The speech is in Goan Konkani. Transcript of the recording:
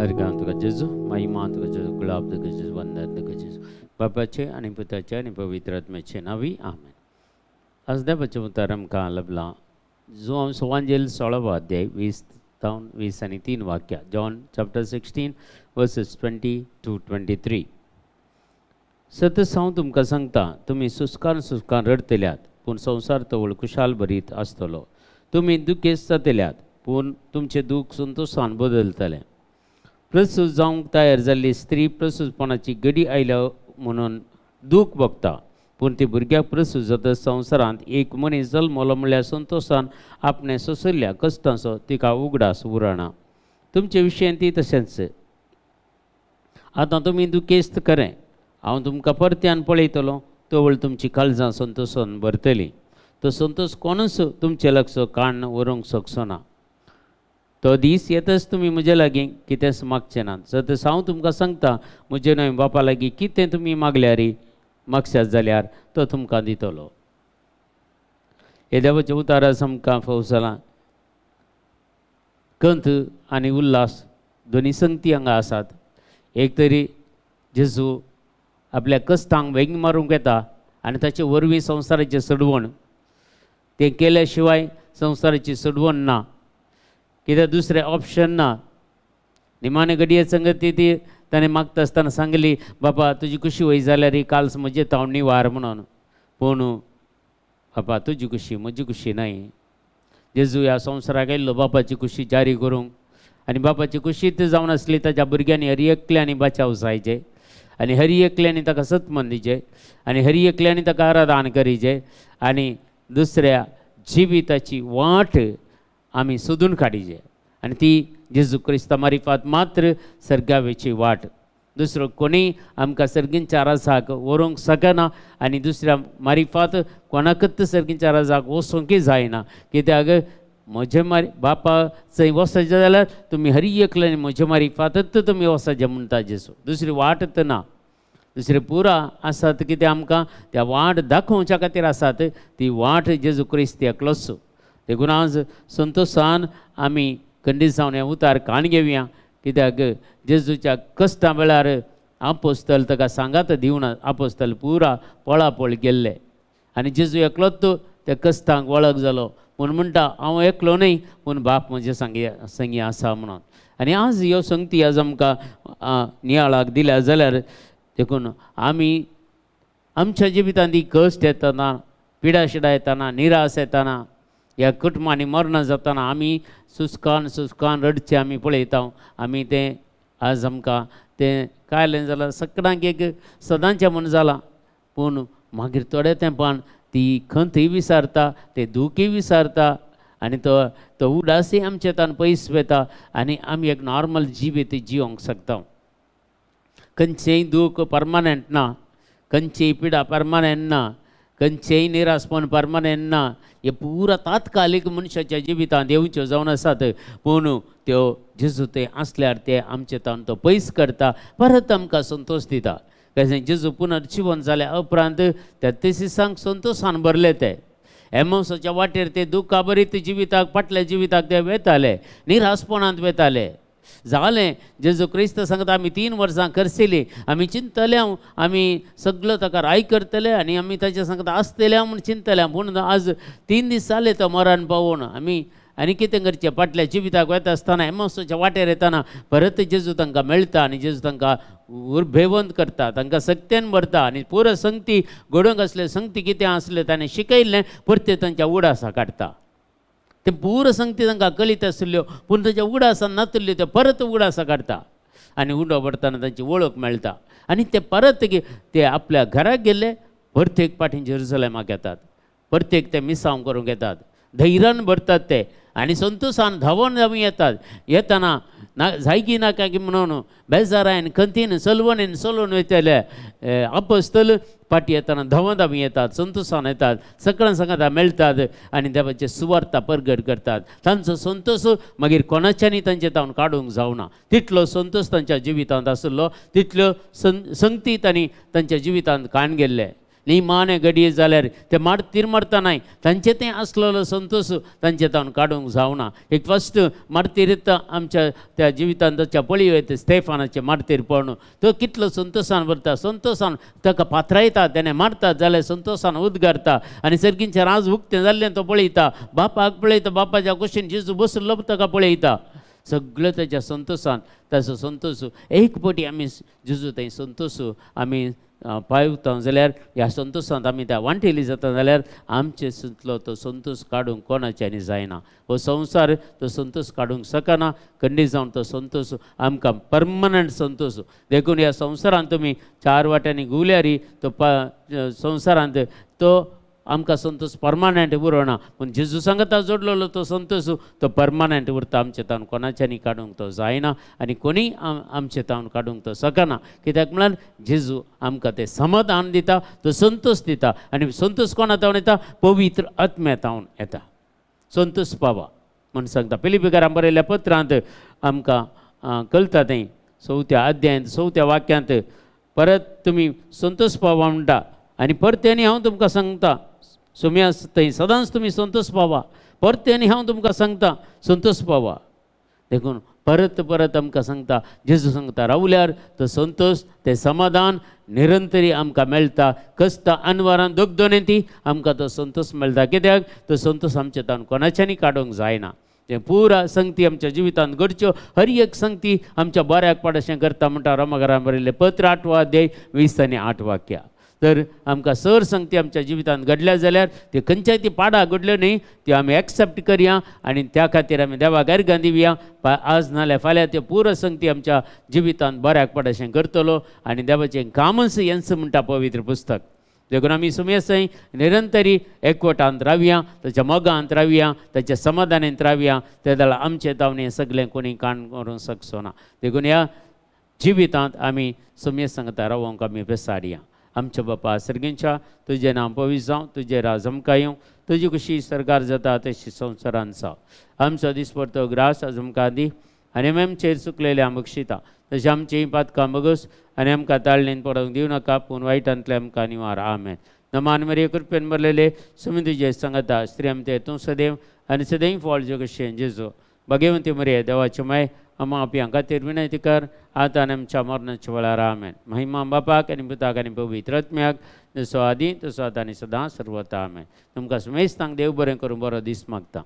अर्गां तुका जेजू, महिमा तुका जेजू, गुलाब तुका जेजू, वंदन तुका जेजू, बापाचे आनी पुताचे आनी पवित्र आत्म्याचे नांवी आमेन. आज देवाचें उतर आमकां लभलां जुआंव सुवांजेल 16वो अध्याय 20 जावन 20 आनी 3 वाक्यां, जॉन चॅप्टर 16 वर्सेस 20 to 23. सतस हांव तुमकां सांगता, तुमी सुस्कान सुस्कान रडतल्यात पूण संवसार तवळ खुशाल भरीत आसतलो. तुमी दुखेस्त जातल्यात पूण तुमचें दूख संतोशान बदलतलें. प्रसूत जावंक तयार जाल्ली स्त्री प्रसूतपणाची घडी आयल्या म्हणून दूख भोगता, पूण ती भुरग्याक प्रसूत जाता संवसारांत एक मनीस जल्मलो म्हणल्यार संतोशान आपणें सोंशिल्ल्या कश्टांचो तिका उगडास उरना. तुमचे विशयेन ती तशेंच. आतां तुमी दुखेस्त खरें, हांव तुमकां परत्यान पळयतलो, तवळ तुमची काळजां संतोशान भरतली. तो संतोश कोणूच तुमचें लक्ष काण व्हरूंक शकचो ना. तो दीस येतच तुमी म्हजे लागीं कितेंच मागचें नात. सतस हांव तुमकां सांगता, म्हजे न्हय बापा लागीं कितें तुमी मागल्यार मागशात जाल्यार तो तुमकां दितलो. हे देवाचें उतार आमकां फाव जालां. कंत आनी उल्हास दोनी संगती हांगा आसात. एक तरी जेजू आपल्या कश्टांक वेंग मारूंक येता आनी ताचे वरवीं संवसाराचें सडवण तें केल्या शिवाय संवसाराची सडवण ना, कित्याक दुसरें ऑप्शन ना. निमाणे घडये संगती ती ताणें मागता आसतना सांगली, बापा तुजी खुशी वय जाल्यार काल म्हजें तावणी निवार म्हणून, पूण बापा तुजी खुशी म्हजी खुशी न्हय. जेजू ह्या संवसाराक आयिल्लो बापाची खुशी जारी करूंक, आनी बापाची खुशी जावन आसली ताच्या भुरग्यांनी हर एकल्यांनी बचाव जायचे, आनी हर एकल्यांनी ताका सतमन दिचें, आनी हर एकल्यांनी ताका आराधन करीचें, आनी दुसऱ्या जिविताची वाट आमी सोदून काडीचे, आनी ती जेजू क्रिस्ता मारिफात मात्र सर्गावेची वाट. दुसरो कोणीय आमकां सर्गींच्या राजाक व्हरूंक शकना, आनी दुसऱ्या मारिफात कोणाकच सर्गींच्या राजाक वचोंकय जायना. कित्याक म्हजे मारी बापा थंय वचचें जाल्यार तुमी हर एकल्यान म्हजे मारिफातच तुमी वचचें म्हणटा जेजू. दुसरी वाटच ना. दुसरे पुरा आसात कितें आमकां त्या वाट दाखोवच्या खातीर आसात, ती वाट जेजू क्रिस्त एकलोच. देखून आज संतोशान आमी खंडीत जावन हें उतार काण घेवया, कित्याक जेजूच्या कश्टां वेळार आपोस्तल ताका सांगात दिवना, आपोस्तल पुरा पळापळ गेल्ले आनी जेजू एकलोच त्या कश्टांक वळख जालो. पूण म्हणटा हांव एकलो न्हय, पूण बाप म्हजे संगी संगी आसा म्हणून. आनी आज ह्यो संगती आज आमकां नियाळाक दिल्या जाल्यार देखून आमी आमच्या जिवितांत ती कश्ट येतना, पिडाशिडा येतना, निराश येतना, ह्या कुटुंबांनी मरणां जातना आमी सुस्कान सुस्कान रडचें आमी पळयता. आमी तें आज आमकां तें कायलें जाल्यार सगळ्यांक एक सदांचें म्हूण जालां, पूण मागीर थोड्या तेंपान ती खंतय विसारता, तें दुखय विसारता, आनी तो तो उडासय आमचे तान पयस वता, आनी आमी एक नॉर्मल जिवीत जिवंक शकता. खंयचेंय दूख परमनंट ना, खंयचीय पिडा परमनंट ना, खंयचेंय निराशपण परमनंट ना. हे पुरा तात्कालीक मनशाच्या जिवितांत येवच्यो जावन आसात, पूण त्यो जेजू ते आसल्यार ते आमचे तान तो पयस करता, परत आमकां संतोश दिता. कशें जेजू पुनर्जिवन जाल्या उपरांत त्या तेसिसांक संतोशान भरले. ते एमोसाच्या वाटेर ते दुख्खा भरीत जिविताक फाटल्या जिविताक ते वेताले, निराशपणांत वेताले. जालें जेजू क्रिस्त सांगता आमी 3 वर्सां खर्सिली, आमी चिंतले आमी सगळो ताका राय करतले आनी आमी ताच्या सांगता आसतले म्हूण चिंतले, पूण आज 3 दीस जाले तो मरण पावोवन आमी आनी कितें करचें. फाटल्या जिविताक वता आसतना एमोसाच्या वाटेर येतना परत जेजू तांकां मेळटा आनी जेजू तांकां उर्बेवंत करता, तांकां सक्तेन भरता, आनी पुरो संगती घडोवंक आसलें संगती कितें आसलें ताणें शिकयल्लें परतें तांच्या उडासा काडटा. ते पुरो संगती तांकां कळीत आशिल्ल्यो, पूण ताच्या उगडासान नातिल्ल्यो त्यो परत उगडासा काडटा, आनी उंडो भरतना तांची वळख मेळटा, आनी ते परत ते आपल्या घराक गेल्ले प्रत्येक पाटी जेरुसलेमाक येतात, प्रत्येक ते मिसांव करूंक येतात, धैर्यान भरतात ते, आनी संतोशान धांवोन आमी येतात. येतना ना जायगी नाका की म्हणून बेजारायन खंतीन सलवणीन चलोवन वयतले आपोस्तल पाटी येतना धांवत आमी येतात, संतोशान येतात, सगळ्यां सांगाता मेळटात आनी देवाचे सुवार्ता परगट करतात. तांचो संतोश मागीर कोणाच्यानी तांचे तावन काडूंक जावना, तितलो संतोश तांच्या जिवितांत आशिल्लो, तितल्यो संगती तांणी तांच्या जिवितांत काण गेल्ले. निमाणे घडये जाल्यार ते मारतीर मरता नाय, तांचे तें आसलेलो संतोश तांचे तावन काडूंक जावना. एक फस्ट मारतीर येता आमच्या त्या जिवितांत ताच्या पळयो येता स्टेफानाचे मारतीर पळोवन तो कितलो संतोशान भरता, संतोशान ताका पात्रायता, तेणें मारता जाल्यार संतोशान उद्गारता आनी सर्गींचें राज उक्तें जाल्लें तो पळयता, बापाक पळयता, बापाच्या कुशीन जेजू बसलो ताका पळयता, सगळें ताच्या संतोशान ताचो संतोश एक पटी आमी जेजू थंय संतोश आमी पावता जाल्यार ह्या संतोशांत आमी त्या वांटेली जाता जाल्यार आमचे सुतलो तो संतोश काडूंक कोणाच्यानी जायना. हो संवसार तो संतोश काडूंक शकना, खंडीत जावन तो संतोश आमकां परमनंट संतोश. देखून ह्या संवसारांत तुमी चार वाट्यांनी घुंवल्यार तो संवसारांत तो आमकां संतोश परमानंट उरना, पूण जेजू सांगता जोडलेलो तो संतोश तो परमानंट उरता. आमचे तावन कोणाच्यानी काडूंक तो जायना आनी कोणीय आमचे तावन काडूंक तो शकना, कित्याक म्हळ्यार जेजू आमकां तें समाधान दिता, तो संतोश दिता. आनी संतोश कोणा तावन येता? पवित्र आत्म्या तावन येता. संतोश पावा म्हूण सांगता. फिलिप्पीकारां बरयल्ल्या पत्रांत आमकां कळटा तें 4थ्या अध्यायांत 4थ्या वाक्यांत परत तुमी संतोश पावा म्हणटा. आनी परते आनी हांव तुमकां सांगता सुम्या थंय सदांच तुमी संतोश पावा, परते आनी हांव तुमकां सांगता संतोश पावा. देखून परत परत आमकां सांगता जेजू सांगता रावल्यार तो संतोश तें समाधान निरंतरी आमकां मेळटा. कस्ता अनवरान दोगदोने ती आमकां तो संतोश मेळटा, कित्याक तो संतोश आमचे तावन कोणाच्यानी काडूंक जायना. तें पुरा संगती आमच्या जिवितांत घडच्यो, हर एक संगती आमच्या बऱ्याक पड अशें करता म्हणटा रोमाकारां बरयल्लें पत्र 8वो अध्याय 20 आनी 8 वाक्या. तर आमकां सर संगती आमच्या जिवितांत घडल्या जाल्यार त्यो खंयच्याय ती पाडां घडल्यो न्ही त्यो आमी एक्सेप्ट करया आनी त्या खातीर आमी देवाक अर्गां दिवया. आज नाल्यार फाल्यां त्यो पुरो संगती आमच्या जिवितांत बऱ्याक पड अशें करतलो आनी देवाचें कामच हेंच म्हणटा पवित्र पुस्तक. देखून आमी सुमेसय निरंतरी एकवटांत रावया, ताच्या मोगांत रावया, ताच्या समाधानांत रावया. ते जाल्यार आमचे तावन हें सगळें कोणी काण करूंक शकचो ना. देखून ह्या जिवितांत आमी सुमेस सांगता रावोंक आमी पेसाडया. आमच्या बापा सर्गींच्या तुजें नांव पवित्र जावं, तुजें राज आमकां येवं, तुजी कशी सरकार जाता तशी संवसारांत जावं. आमचो दिसपडतो ग्रास आज आमकां दी आनी आमी आमचेर चुकलेले आमी बक्षिता तशें आमचीं पातकां बगस आनी आमकां ताळणेन पडोवंक दिवं नाका, पूण वायटांतले आमकां निवार. आमेन. नमान मरिये कृपेन भरलेले सुमी तुजें सांगता, स्त्री आमचे तूं सदैव आनी सदैव फळ जगशें जेजू. भगवंती मरिये देवाचे माय अम्मा आपल्या खातीर विनंती कर आतां आनी आमच्या मरणाच्या वेळार. आमेन. महिमा बापाक आनी पुताक आनी पवित्र आत्म्याक, जसो आदी तसो आतां आनी सदां सर्वता. आमेन. तुमकां सुमेस्तांक देव बरें करूं, बरो दीस मागता.